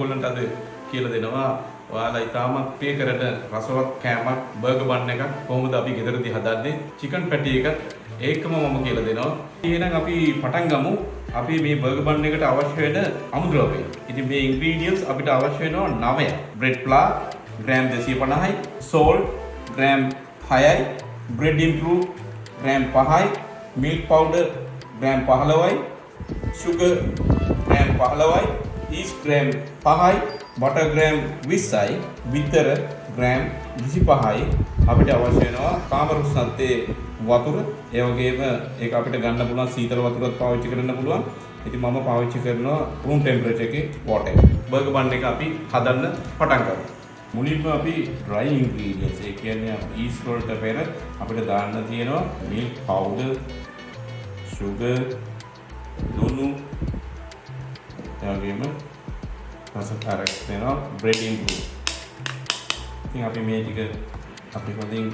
ඔයගොල්ලන්ට අද කියලා දෙනවා ඔයාලා ඉතාමත් ප්‍රිය කරන රසවත් කෑමක් බර්ගර් බන් එකක් කොහොමද අපි ගෙදරදී හදන්නේ, චිකන් පැටි එකත් ඒකම මම කියලා දෙනවා. එහෙනම් අපි පටන් ගමු. අපි මේ බර්ගර් බන් එකට අවශ්‍ය වෙන අමුද්‍රව්‍ය. ඉතින් මේ ඉන්ග්‍රීඩියන්ට්ස් අපිට අවශ්‍ය වෙනවා 9ක්. බ්‍රෙඩ් ෆ්ලාර් ග්‍රෑම් 250යි, සෝල්ට් ග්‍රෑම් 6යි, බ්‍රෙඩ් ඉම්ප්‍රූව් ග්‍රෑම් 5යි, මිල්ක් පවුඩර් ග්‍රෑම් 15යි, සුගර් ග්‍රෑම් 15යි, ඊස්ට් ග්‍රෑම් 5යි, බටර් ග්‍රෑම් 20යි, බිත්තර ග්‍රෑම් 25යි අපිට අවශ්‍ය වෙනවා කාමර උෂ්ණත්වයේ වතුර. ඒ වගේම ඒක අපිට ගන්න පුළුවන් සීතල වතුරත් පාවිච්චි කරන්න පුළුවන්. ඉතින් මම පාවිච්චි කරනවා රූම් ටෙම්පරේචර් එකේ වෝටර් එක. බර්ගර් බන් එක අපි හදන්න පටන් ගමු. මුලින්ම අපි ඩ්‍රයි ඉන්ග්‍රීඩියන්ට්ස්, ඒ කියන්නේ ඊස්ට් වලට පෙර අපිට දාන්න තියෙනවා මිල්ක් පවුඩර්, සුගර්, ලුණු, ඒ වගේම රසකාරක වෙනවා බ්‍රෙඩ් ඉම්ප්‍රූව්. ඉතින් අපි මේ ටික අපි හොඳින්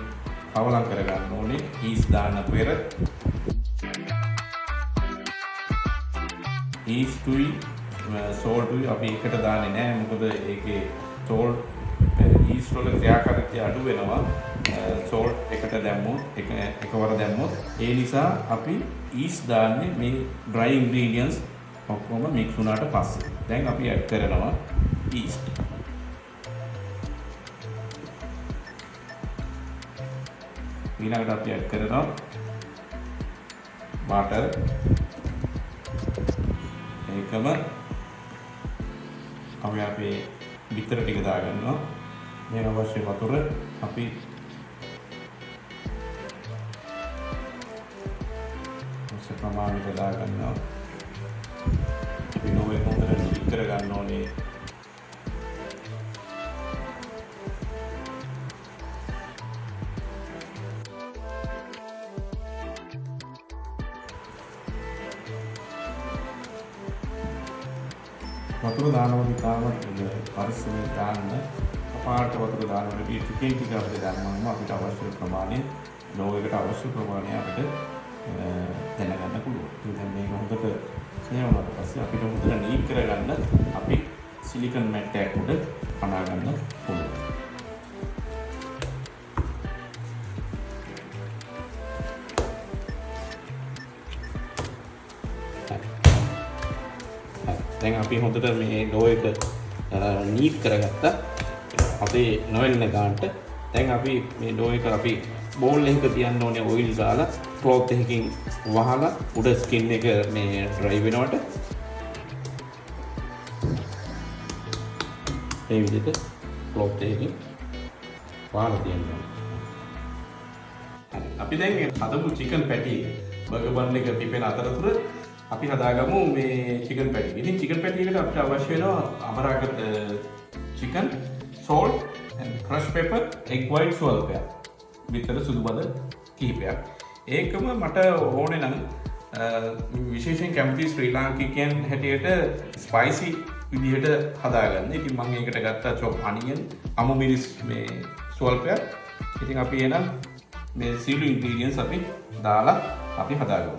කවලම් කරගන්න ඕනේ ඊස්ට් දාන්න පෙර. ඊස්ටුයි සෝල්ටුයි අපි එකට දාන්නේ නෑ, මොකද ඒකේ සෝල්ට් ඊස්ට් වල ක්‍රියාකාරීත්වය අඩු වෙනවා සෝල්ට් එකට දැම්මොත්, එකවර දැම්මොත්. ඒ නිසා අපි ඊස්ට් දාන්නේ මේ ඩ්‍රයි ඉන්ග්‍රීඩියන්ට්ස් ඔක්කොම මික්ස් වුණාට පස්සේ. දැන් අපි ඇඩ් කරනවා ඊස්ට්. ඊළඟට අපි ඇඩ් කරනවා බටර්. ඒකම අපි අපේ බිත්තර ටික දාගන්නවා. මේ අවශ්‍ය වතුර අපි අවශ්‍ය ප්‍රමාණයට දාගන්නවා. අපි ඩෝ එක හොඳට නීට් කරගන්න ඕනේ. වතුර දානකොට ඉතාමත් පරිස්සමෙන් දාන්න. පාට වතුර දානකොට ටිකෙන් ටික අපිට දැම්මම අපිට අවශ්‍ය ප්‍රමාණය, ඩෝ එකට අවශ්‍ය ප්‍රමාණය අපිට දැනගන්න පුළුවන්. ඉතින් දැන් මේක හොඳට සේව වුණාට පස්සේ අපිට හොඳට නීට් කරගන්න අපි සිලිකන් මැට් එකක් උඩ අනා ගන්න පුළුවන්. දැන් අපි හොඳට මේ ඩෝ එක නීට් කරගත්තා. අපේ නොවෙන්න ගන්නට. දැන් අපි මේ ඩෝ එක අපි බෝල් එකක තියන්න ඕනේ ඔයිල් ගාලා, ක්ලොත් එකකින් වහලා උඩ ස්කින් එක මේ ඩ්‍රයි වෙනවට මේ විදිහට ක්ලොත් එකකින් වහලා තියන්න ඕනේ. අපි දැන් හදමු චිකන් පැටි එක. බර්ගර් බන් එක පිපෙන අතරතුර අපි හදාගමු මේ චිකන් පැටි. ඉතින් චිකන් පැටි එකට අපිට අවශ්‍ය වෙනවා අමරාගත chicken, salt and crushed pepper, egg white ස්වල්පයක්, බිත්තර සුදු බද කිහිපයක්. ඒකම මට ඕනේ නම් විශේෂයෙන් කැමති ශ්‍රී ලාංකිකයන් හැටියට ස්පයිසි විදිහට හදාගන්න. ඉතින් මම ඒකට ගත්තා චොප් අනියන්, අමු මිරිස් මේ ස්වල්පයක්. ඉතින් අපි එහෙනම් මේ සියලු ඉන්ග්‍රීඩියන්ට්ස් අපි දාලා අපි හදාගමු.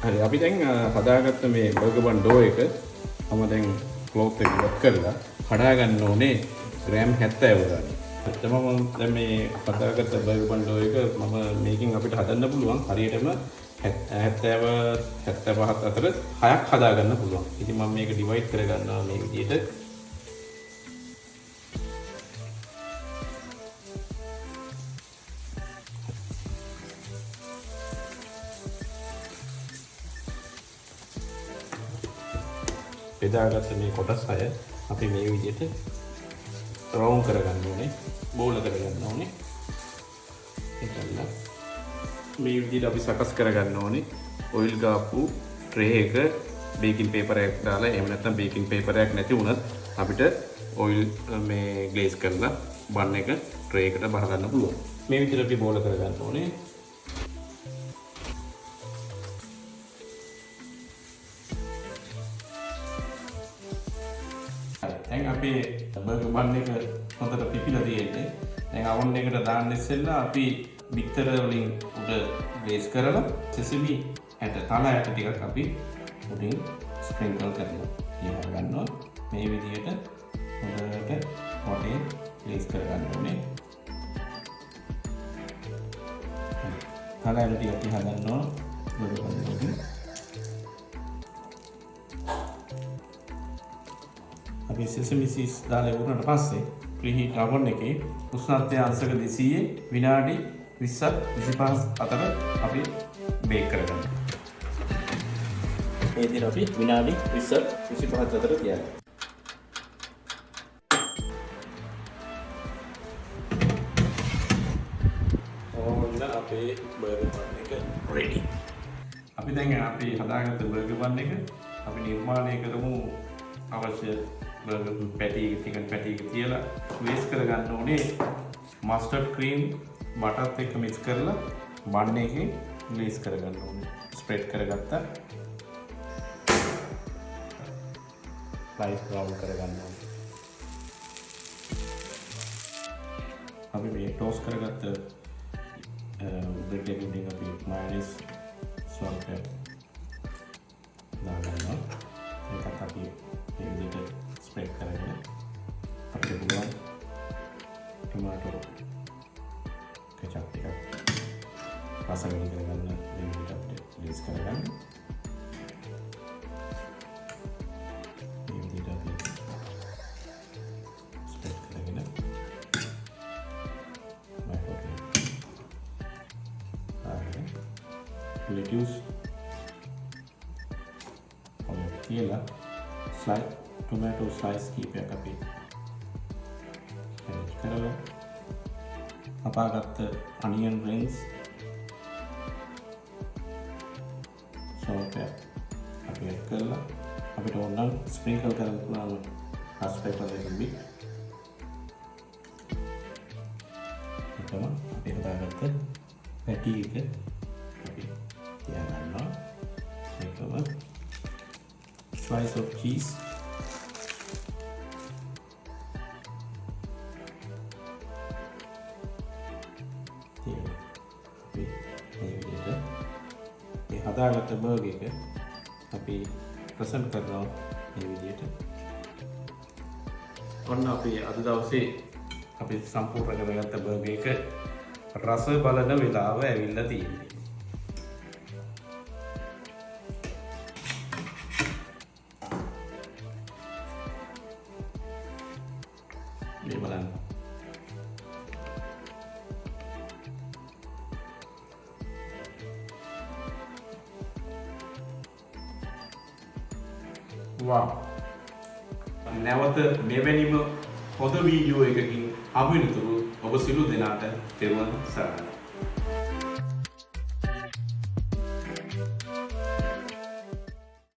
හරි, අපි දැන් හදාගත්ත මේ බර්ගර් බන් ඩෝ එක මම දැන් ක්ලොත් එක ඉවත් කරලා කඩා ගන්න ඕනේ ග්‍රෑම් 70 ගානේ. ඇත්තම මම දැන් මේ හදාගත්ත බර්ගර් බන් ඩෝ එක මම මේකෙන් අපිට හදන්න පුළුවන් හරියටම 70 75 අතර 6ක් හදාගන්න පුළුවන්. ඉතින් මම මේක ඩිවයිඩ් කරගන්නවා මේ විදිහට. බෙදාගත්ත මේ කොටස් හය අපි මේ විදිහට රවුම් කරගන්න ඕනේ, බෝල කරගන්න ඕනේ. ඒකල්ල මේ විදිහට අපි සකස් කරගන්න ඕනේ. ඔයිල් ගාපු ට්‍රේ එක බේකින් පේපර් එකක් දාලා, එහෙම නැත්නම් බේකින් පේපර් එකක් නැති වුණත් අපිට ඔයිල් මේ ග්ලේස් කරලා බන් එක ට්‍රේ එකට බර ගන්න පුළුවන්. මේ විදිහට අපි බෝල කරගන්න ඕනේ. දැන් අපේ බර්ගර් බන් එක හොඳට පිපිලා තියෙන්නේ. දැන් අවන් එකට දාන්න ඉස්සෙල්ලා අපි බිත්තර වලින් උඩ ග්ලේස් කරලා සෙසමි ඇට, තල ඇට ටිකක් අපි උඩින් ස්ප්‍රින්කල් කරලා තියා ගන්නවා. මේ විදිහට හොඳට වටේ ග්ලේස් කරගන්න ඕනේ. තල ඇට ටිකක් තියා ගන්නවා බර්ගර් බන් වලින්. අපි සෙසමි සීඩ්ස් දාලා ඉවරනට පස්සේ ප්‍රීහීට් අවන් එකේ උෂ්ණත්වය අංශක 200 විනාඩි 20ක් 25 අතර අපි බේක් කරගන්නවා. මේ විදිහට අපි විනාඩි 20ක් 25 අතර තියාගන්නවා. ඕන්න අපේ බර්ගර් බන් එක රෙඩි. අපි දැන් අපි හදාගත්ත බර්ගර් බන් එක අපි නිර්මාණය කරමු. අවශ්‍ය බර්ගර් පැටි එක, චිකන් පැටි එක තියලා ග්ලේස් කරගන්න ඕනේ. මස්ටර්ඩ් ක්‍රීම් බටර් එක්ක මික්ස් කරලා බන් එකේ ග්ලේස් කරගන්න ඕනේ. ස්ප්‍රෙඩ් කරගත්තා. ස්ලයිස් රවුන්ඩ් කරගන්න ඕනේ. අපි මේ ටෝස්ට් කරගත්ත බ්‍රෙඩ් එක උඩින් අපි මයොනීස් ස්වල්පයක් දාගන්නවා. ඒකත් අපි මේ විදිහට ස්ප්‍රෙඩ් කරගෙන අපිට පුළුවන් ටොමාටෝ කෙචප් ටිකක් රස වැඩි කරගන්න මේ විදිහට අපිට ග්ලේස් කරගන්න. මේ විදිහට අපි ස්ප්‍රෙඩ් කරගෙන ටොමැටෝ ටික දාගෙන ලෙටියුස් ඔය කියලා ටොමැටෝ ස්ලයිස් කීපයක් අපි ඇරේන්ජ් කරලා කපාගත්ත අනියන් රින්ග්ස් ස්වල්පයක් අපි ඇඩ් කරලා අපිට ඕන නම් ස්ප්‍රින්කල් කරන්න පුළුවන් රස් පෙපර් එක බිට්. එකම අපි හදාගත්ත පැටි එක අපි තියාගන්නවා. ඒකම slice of cheese තියෙනවා. අපි මේ විදිහට මේ හදාගත්ත බර්ගර් එක අපි ප්‍රසන්ට් කරනවා මේ විදිහට. ඔන්න අපි අද දවසේ අපි සම්පූර්ණ කරගත්ත බර්ගර් එක රස බලන වෙලාව ඇවිල්ලා තියෙන්නේ. මේ බලන්න. වා, නැවත මෙවැනිම හොඳ වීඩියෝ එකකින් හමු වෙනතුරු ඔබ සියලු දෙනාට තෙරුවන් සරණයි.